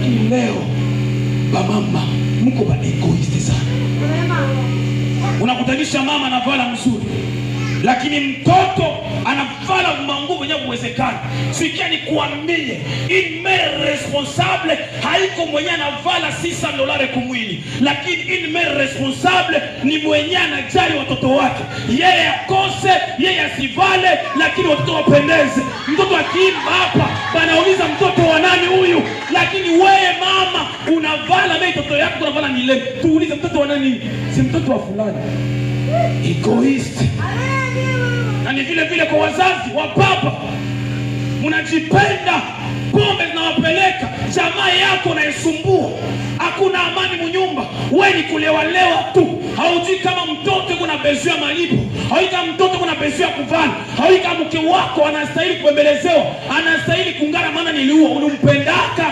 Lakini leo bamama mko ba égoïste sana. Unakutanisha mama anavala mzuri, lakini mtoto anavala manguvu yenye kuwezekana. Sikia nikuambie, une mère responsable haiko mwenye anavala 600 dollars kumwili, lakini une mère responsable ni mwenye anajali watoto wake. Yeye akose, yeye asivale, lakini watoto wapendeze. Mtoto akiimba hapa, banauliza, "Mtoto wa nani huyu?" Lakini wewe mama unavala bei, mtoto yako unavala nile, tuulize, "Mtoto wa nani?" "Si mtoto wa fulani." Égoïste. Na ni vile vile kwa wazazi wa baba, mnajipenda, pombe zinawapeleka, jamaa yako naisumbua, hakuna amani munyumba, we ni kulewalewa tu, haujui kama mtoto kuna besoin ya malipo, haujui kama mtoto kuna besoin ya kuvala, haujui kama mke wako anastahili kubembelezewa, anastahili kungara, maana niliua ulimpendaka.